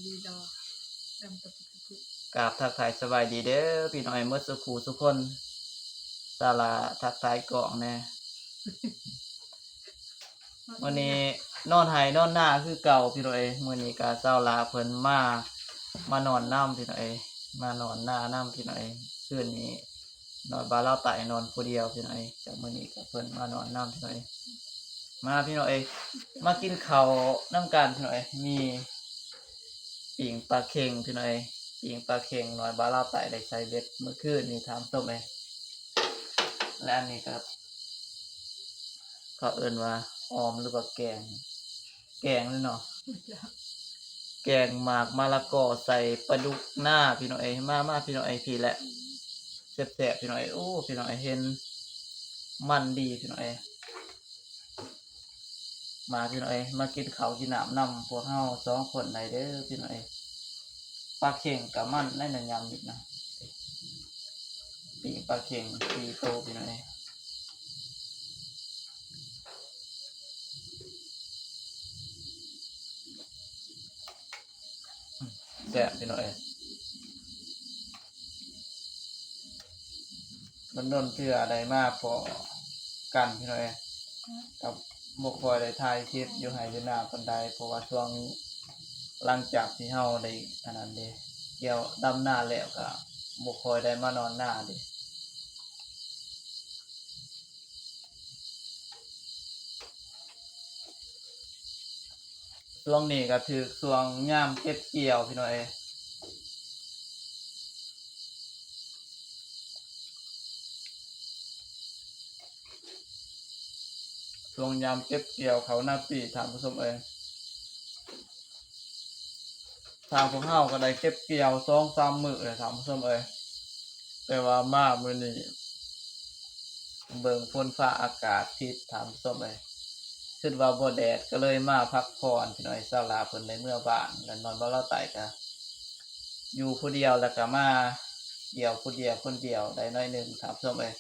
ດີດອກ ດຳຕະປຶກຕະປຶກ. ກາບທັກທາຍສະບາຍດີເດີພີ່ນ້ອງເອີຍ ໝົດສູ່ຄູ່ສູ່ຄົນ. ສາລາທັກທາຍກ້ອງແດ່. ມື້ນີ້ນອນໄຮ່ນອນນາຄືເກົ່າພີ່ນ້ອງເອີຍ. ມື້ນີ້ກະສາວລາເພິ່ນມາ ມານອນນຳພີ່ນ້ອງເອີຍ ມານອນນານຳພີ່ນ້ອງເອີຍ. ຄືນນີ້ ນ້ອຍບ່າວລາວໃຕ້ນອນຜູ້ດຽວພີ່ນ້ອງເອີຍ. ຈາກມື້ນີ້ກໍເພິ່ນມານອນນຳພີ່ນ້ອງເອີຍ. ມາພີ່ນ້ອງເອີຍ ມາກິນເຂົ້ານຳກັນພີ່ນ້ອງເອີຍ. ມີປີ້ງປາເຄັງພີ່ນ້ອງເອີຍ ປີ້ງປາເຄັງ ນ້ອຍບ່າວລາວໃຕ້ໄດ້ໃສ່ເບັດມື້ຄືນນີ້ທ່ານຜູ້ຊົມເອີຍ. ແລະອັນນີ້ກໍ ເຂົາເອີ້ນວ່າອອມ ຫຼືວ່າແກງ ແກງເລີຍເນາະ ແກງໝາກມະລະກໍໃສ່ປາດຸກນາພີ່ນ້ອງເອີຍ. ມາ ມາພີ່ນ້ອງເອີຍ ພີ້ແຫຼະ ແຊບໆ ພີ່ນ້ອງເອີຍ. ໂອ້ ພີ່ນ້ອງເອີຍ ເຫັນມັນດີພີ່ນ້ອງເອີຍ. ມາພີ່ນ້ອງເອີຍ ມາກິນເຂົ້າກິນນ້ຳນຳພວກເຮົາສອງຄົນໄດ້ເດີພີ່ນ້ອງເອີຍ. ປາເຄັງກໍມັນໄດ໋ນະ ຍາມນີ້ນະ ປີ້ງປາເຄັງສີ່ໂຕພີ່ນ້ອງເອີຍ. ແຊບພີ່ນ້ອງເອີຍ. ດົນໆ ເທື່ອໄດ້ມາພໍ້ກັນພີ່ນ້ອງເອີຍ. ກໍບໍ່ຄ່ອຍໄດ້ຖ່າຍຄລິບຢູ່ໄຮ່ຢູ່ນາປານໃດ ເພາະວ່າຊ່ວງຫຼັງຈາກທີ່ເຮົາໄດ້ອັນນັ້ນເດ້ ກ່ຽວດຳນາແລ້ວ ກໍບໍ່ຄ່ອຍໄດ້ມານອນນາເດ້. ຊ່ວງນີ້ກໍຖືກຊ່ວງຍາມເກັບກ່ຽວພີ່ນ້ອງເອີຍ. ຊ່ວງຍາມເກັບກ່ຽວເຂົ້ານາປີທ່ານຜູ້ຊົມເອີຍ. ທາງພວກເຮົາກໍໄດ້ເກັບກ່ຽວສອງສາມມື້ແລ້ວທ່ານຜູ້ຊົມເອີຍ. ແຕ່ວ່າມາມື້ນີ້ ເບິ່ງຝົນຟ້າອາກາດຜິດທ່ານຜູ້ຊົມເອີຍ. ຄິດວ່າບໍ່ແດດກໍເລີຍມາພັກຜ່ອນພີ່ນ້ອງເອີຍ. ສາວລາເພິ່ນໄດ້ເມືອບ້ານ ແລະນ້ອຍບ່າວລາວໃຕ້ກໍຢູ່ຜູ້ດຽວ ແລ້ວກໍມາກ່ຽວຜູ້ດຽວຄົນດຽວໄດ້ໜ້ອຍໜຶ່ງທ່ານຜູ້ຊົມເອີຍ.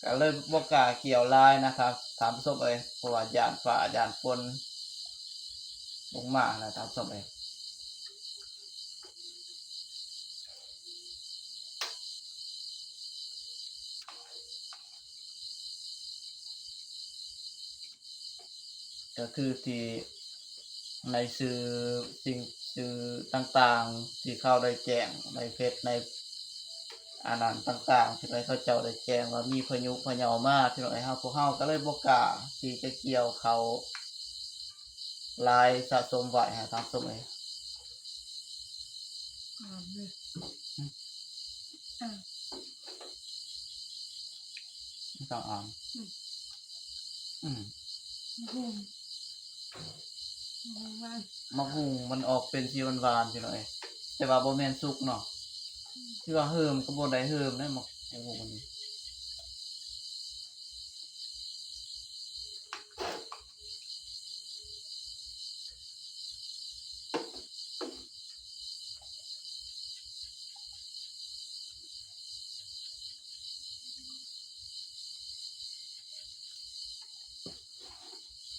ກໍເລີຍບໍ່ກ້າກ່ຽວຫຼາຍນະທ່ານ ທ່ານຜູ້ຊົມເອີຍ ເພາະວ່າຢ້ານຟ້າຢ້ານຝົນລົງມານະທ່ານຜູ້ຊົມເອີຍ. ກໍຄືທີ່ໃນສື່ສິ່ງ ສື່ຕ່າງໆ ທີ່ເຂົາໄດ້ແຈ້ງໃນເຟສ ໃນອັນນັ້ນຕ່າງໆ ທີ່ໃນເຂົາເຈົ້າໄດ້ແຈ້ງວ່າມີພະຍຸພະເຍົາມາ ພີ່ນ້ອງເອີຍ. ເຮົາ ພວກເຮົາກໍເລີຍບໍ່ກ້າທີ່ຈະກ່ຽວເຂົ້າຫຼາຍສະສົມໄວ້ໃຫ້ທ່ານຜູ້ຊົມເອີຍ. ອາບເລີຍ ອາບ ບໍ່ຕ້ອງອາບ ອືມ ອືມ ໝາກຫຸ່ງ ໝາກຫຸ່ງຫວານ ໝາກຫຸ່ງມັນອອກເປັນສີຫວານໆ ພີ່ນ້ອງເອີຍ ແຕ່ວ່າບໍ່ແມ່ນສຸກເນາະ ອືມ ຊິວ່າເຫີມກໍບໍ່ໄດ້ເຫີມນະ ໝາກຫຸ່ງນີ້.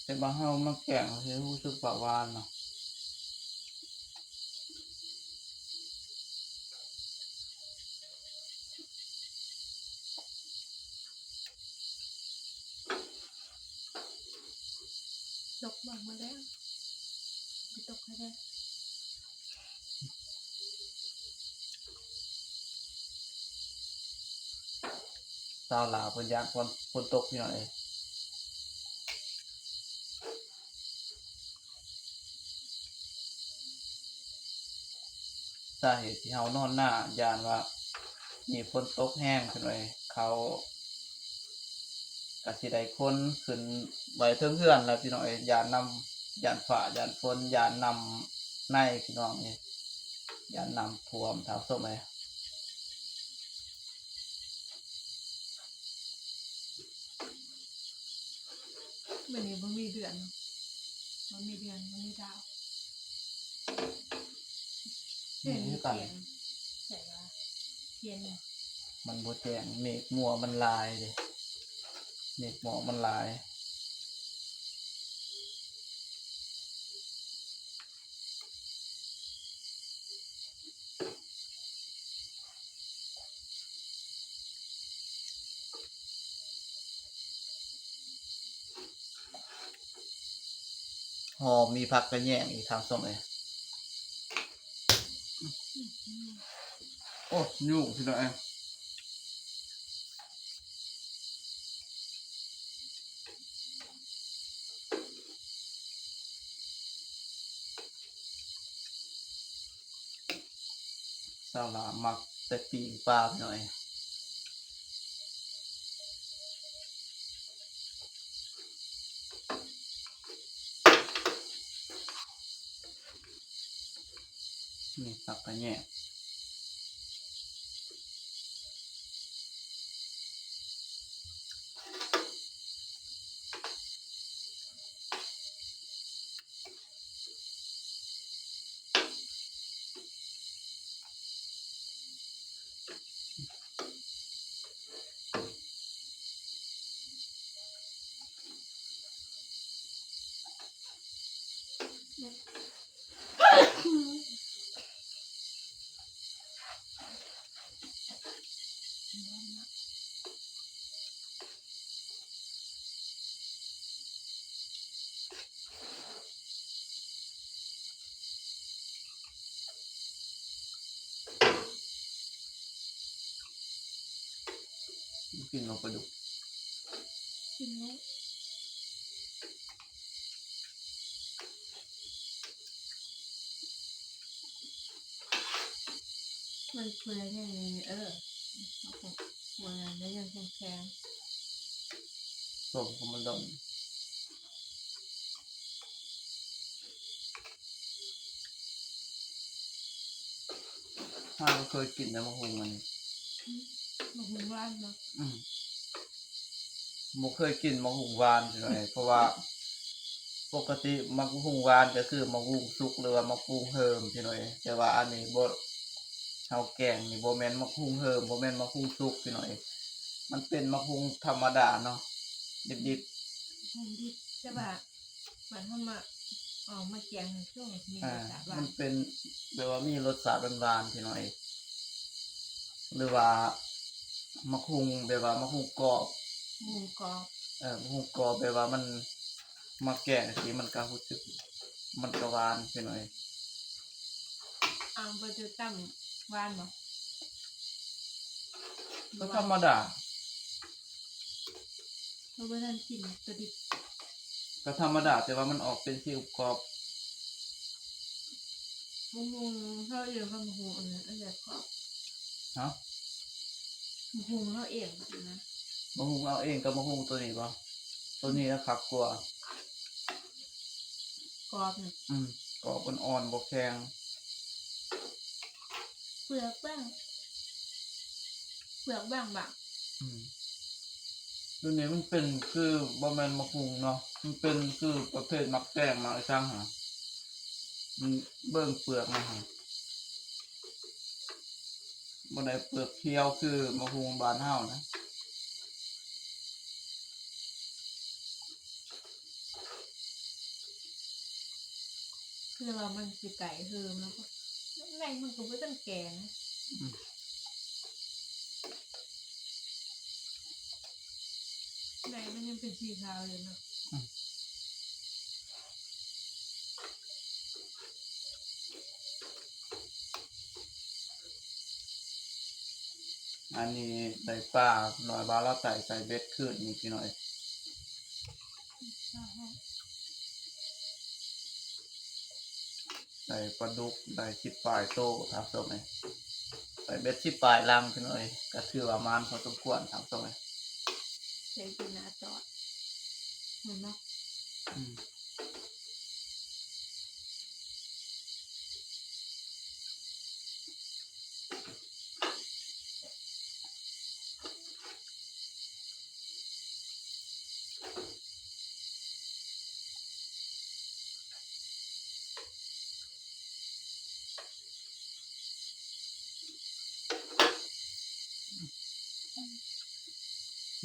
ແຕ່ວ່າເຮົາມາແກງ ເຮົາຊິຮູ້ສຶກວ່າຫວານເນາະ. ຕົກບໍ່ ມາແລ້ວ ໄປຕົກໃຫ້ແດ່. ຊາວລາວເພິ່ນຢ້ານຝົນ ຝົນຕົກ ພີ່ນ້ອງເອີຍ. ສາເຫດທີ່ເຮົານອນນາ ຢ້ານວ່າມີຝົນຕົກແຮງ ພີ່ນ້ອງເອີຍ ເຂົາກະຊິໄດ້ຂົນຂຶ້ນໄວ້ເທິງເຮືອນແລ້ວ ພີ່ນ້ອງເອີຍ ຢ້ານນຳ ຢ້ານຟ້າ ຢ້ານຝົນ ຢ້ານນ້ຳໃນ ພີ່ນ້ອງເອີຍ ຢ້ານນ້ຳຖ້ວມ ທ່ານຜູ້ຊົມເອີຍ. ມື້ນີ້ບໍ່ມີເດືອນເນາະ ບໍ່ມີເດືອນ ບໍ່ມີດາວ ມີຄືກັນ ແຕ່ວ່າພຽງ ມັນບໍ່ແຈ້ງ ເມກມົວມັນຫຼາຍເດ້ ເມກໝອກມັນຫຼາຍ. ຫອມ ມີຜັກກະແຍງອີກ ທ່ານຜູ້ຊົມເອີຍ. ໂອ້ ຫຍຸ້ງ ພີ່ນ້ອງເອີຍ. ສາວຫຼ້າມັກແຕ່ປີ້ງປາ ພີ່ນ້ອງເອີຍ. ນີ້ ຜັກກະແຍງ. ກິນເນາະ ປາດຸກ ກິນເນາະ. ມັນເປື່ອຍແນ່ນີ້ ເອີ ເຮົາກໍບໍ່ນັ້ນໄດ້ ຍັງແຂງໆ ຕົ້ມກໍມັນດົນ. ເຮົາກໍເຄີຍກິນແຕ່ໝາກຫຸ່ງອັນນີ້ ໝາກຫຸ່ງຫວານເນາະ. ອືມ ບໍ່ເຄີຍກິນໝາກຫຸ່ງຫວານ ພີ່ນ້ອງເອີຍ ເພາະວ່າປົກກະຕິໝາກຫຸ່ງຫວານກໍຄືໝາກຫຸ່ງສຸກ ຫຼືວ່າໝາກຫຸ່ງເຫີມ ພີ່ນ້ອງເອີຍ. ແຕ່ວ່າອັນນີ້ບໍ່ ເຮົາແກງນີ້ບໍ່ແມ່ນໝາກຫຸ່ງເຫີມ ບໍ່ແມ່ນໝາກຫຸ່ງສຸກ ພີ່ນ້ອງເອີຍ. ມັນເປັນໝາກຫຸ່ງທຳມະດາເນາະ ດິບໆ ຫອມດິບ ແຕ່ວ່າ ບັດເຮົາມາ ເອົາມາແກງໃຫ້ສຸກ ມີ ອ່າ ລົດຊາດຫວານ ມັນເປັນແບບວ່າມີລົດຊາດຫວານໆ ພີ່ນ້ອງເອີຍ. ຫຼືວ່າໝາກຫຸ່ງແບບວ່າໝາກຫຸ່ງກອບ ໝາກຫຸ່ງກອບ ເອີ ໝາກຫຸ່ງກອບ ແບບວ່າມັນມາແກງຈັ່ງຊີ້ ມັນກໍຮູ້ສຶກ ມັນກໍຫວານ ພີ່ນ້ອງເອີຍ. ອ້າວ ບໍ່ໄດ້ຕຳຫວານບໍ່? ກໍທຳມະດາ ເຮົາບໍ່ທັນກິນຕົວດິບ ກໍທຳມະດາ ແຕ່ວ່າມັນອອກເປັນສີກອບໆ. ໝາກຫຸ່ງເຮົາເອງ ກັບໝາກຫຸ່ງອັນນັ້ນ ອັນໃດກອບ? ຮະ? ໝາກຫຸ່ງເຮົາເອງນະ ໝາກຫຸ່ງເຮົາເອງກັບໝາກຫຸ່ງຕົວນີ້ບໍ່? ຕົວນີ້ນະຄັກກວ່າ ກອບນະ. ອືມ ກອບອ່ອນໆ ບໍ່ແຂງ ເປືອກບາງ ເປືອກບາງໆ. ອືມ ຕົວນີ້ມັນເປັນຄື ບໍ່ແມ່ນໝາກຫຸ່ງເນາະ ມັນເປັນຄືປະເພດໝາກແຕງ ໝາກອີ່ສັງຫັ້ນນະ ມັນເບິ່ງເປືອກມັນຫັ້ນ ບໍ່ໄດ້ເປືອກຂຽວຄືໝາກຫຸ່ງບ້ານເຮົານະ. ຄືວ່າມັນຊິໄກເຮີມແລ້ວ ໃນມັນກໍບໍ່ທັນແກ່ນະ. ອືມ ໃນມັນຍັງເປັນສີຂາວຢູ່ເນາະ. ອືມ ອັນນີ້ໄດ້ປານ້ອຍ ບ່າວລາວໃຕ້ໃສ່ເບັດຄືນນີ້ພີ່ນ້ອງເອີຍ. ໄດ້ປາດຸກໄດ້ສິບປາຍໂຕ ທ່ານຜູ້ຊົມເອີຍ. ໄດ້ເບັດສິບປາຍລັງ ພີ່ນ້ອງເອີຍ ກໍຖືວ່າໝານພໍສົມຄວນ ທ່ານຜູ້ຊົມເອີຍ. ໃສ່ຢູ່ໜ້າຈອດ ແມ່ນບໍ່? ອືມ.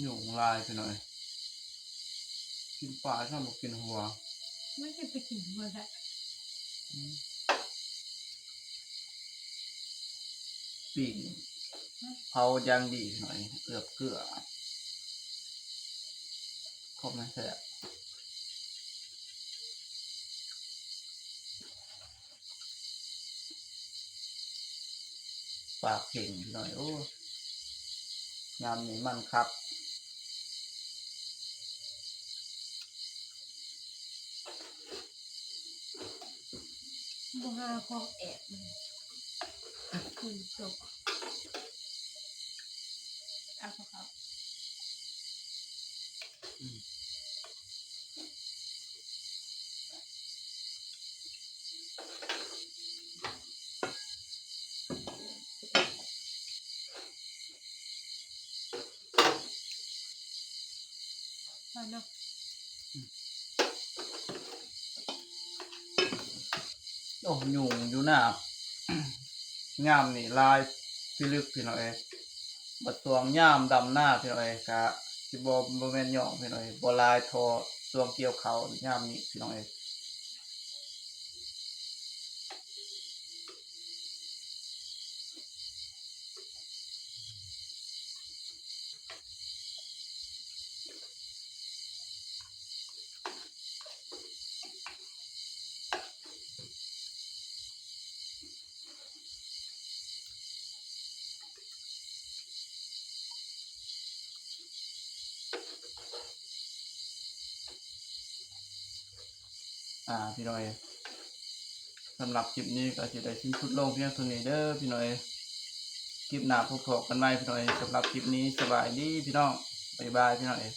ຍຸງຫຼາຍໄປໜ້ອຍ ກິນປາຊ້ຳບໍ່ກິນຫົວ ມັນຊິໄປກິນຫົວໄດ້ ອືມ ປີ້ງ ຮະ ເຜົາຢ່າງດີໜ້ອຍ ເອືອບເກືອ ຄວາມແມ່ນແຊບ. ປາກເຄັ່ງພີ່ນ້ອງເອີຍ. ໂອ້ ຍາມນີ້ມັນຄັກ. ບໍ່ຫາຂອງແອບ ຄືຈົບ ເອົາເຂົ້າ ອືມ ພໍເນາະ ອືມ ໂອ້ ຍຸງຢູ່ນາ ຍາມນີ້ຫຼາຍພິລຶກພີ່ນ້ອງເອີຍ. ບັດຊ່ວງຍາມດຳນາພີ່ນ້ອງເອີຍ ກະຊິບໍ່ ບໍ່ແມ່ນຍ້ອງພີ່ນ້ອງເອີຍ ບໍ່ຫຼາຍທໍ່ຊ່ວງກ່ຽວເຂົ້າຍາມນີ້ພີ່ນ້ອງເອີຍ. ອ່າ ພີ່ນ້ອງເອີຍ ສຳລັບຄລິບນີ້ກໍຊິໄດ້ສິ້ນສຸດລົງພຽງເທົ່ານີ້ເດີພີ່ນ້ອງເອີຍ. ຄລິບໜ້າພົບພໍ້ກັນໃໝ່ພີ່ນ້ອງເອີຍ. ສຳລັບຄລິບນີ້ສະບາຍດີພີ່ນ້ອງ ບາຍບາຍພີ່ນ້ອງເອີຍ.